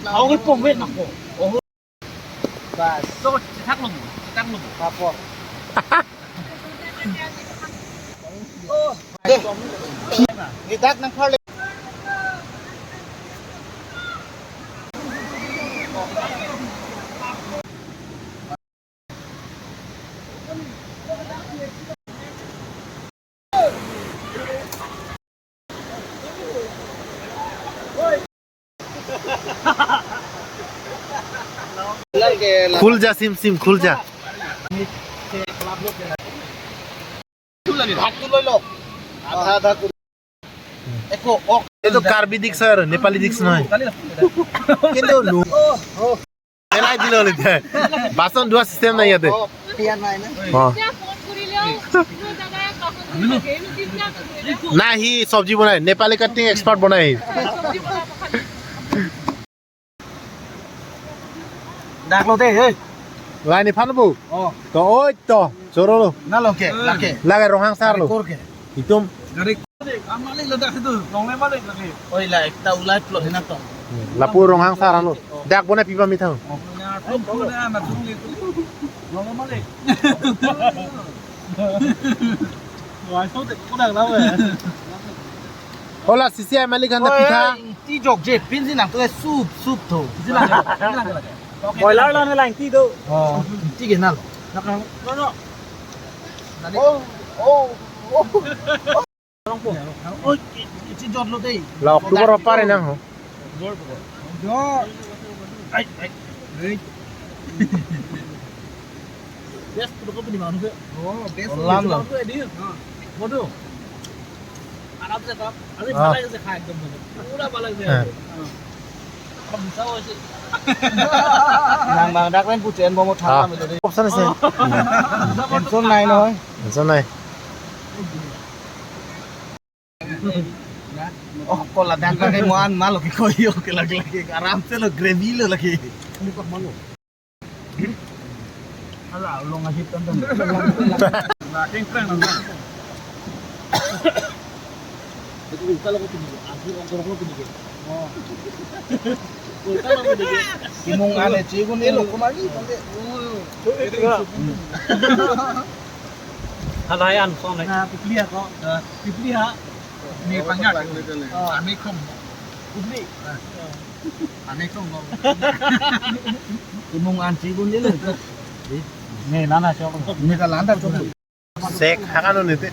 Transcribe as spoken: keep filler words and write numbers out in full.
Ahok pom wet nangpo. Oh. Bas. So, chetak lo bu, chetak lo bu. Papor. Ni dak nang phar le. খুল যা, সিম সিম, খুল যা। ভাতটো লৈ লওক। আধা আধা কৰি। একো অক। এইটো কাৰ্বি দিক্স হয় আৰু নেপালী দিক্স নহয়। কিন্তু নো-, পেলাই দিলে হ'ল এতিয়া। বাচন ধোৱা চিষ্টেম নাই ইয়াতে। ইয়াত নাই না। অ। এতিয়া ফোন কৰিলেও মোৰ দাদাই বাচন ধুই থাকে। এইটো চিন্তা নকৰিবা। নাই, সি চব্জি বনাই, নেপালী কাটিং এক্সপাৰ্ট বনাই C. Dak lo dei, hei. Lai nephan lo bu. Oh. To, oi to, choro lo. Na lo ke, lake. Lake Ronghang sar lo. Kor ke. Itum. Gari. Amalik lo dak situ, longle malik lake. Oi la, ekta ulai plot hena to. Lapu Ronghang sar lo. Dak bonai pipa mithang. Oh. Na tum tum na na tum le. Longle malik. Wai so de ko dak la we. Hola, sisi ai malik han da pitha. Oi, oi, ti jok je, pinsi nang tu sup, sup tu. Boiler lo ne lang ti do. Oh, ti ke nalo. Nak nang. No, no. Oh, oh, oh. Oi, ti jot lo dei. La October pa re nang ho. Jor. Ai, ai. Ei. Best photo ko pini manu ke. Oh, best. Lam lam. Photo. Arab se tap. Arab se khai ekdom. Pura bala se. Nang bang dak len puchen bomo thang kami tadi. Option ase. Tension nai noi. Tension nai. Oh, ko ladak ka kai muan malo ke koyo ke lagi lagi. Aram se lo gravy lo lagi. Ala, ulong aja tonton. Nah, kengkreng nang. Itu ulta lo ko pini. Aku orang orang pini. Oh. Ulta lo pini. Imung ane chigun elo kumari. Oh. Halayan song le. Nah, pipli ha ko. Pipli ha. Ni pangak. Ani khum. Pipli. Ani khum. Imung an chigun elo. Ne nana chok. Ne ka landa chok. Sek hakan ne te.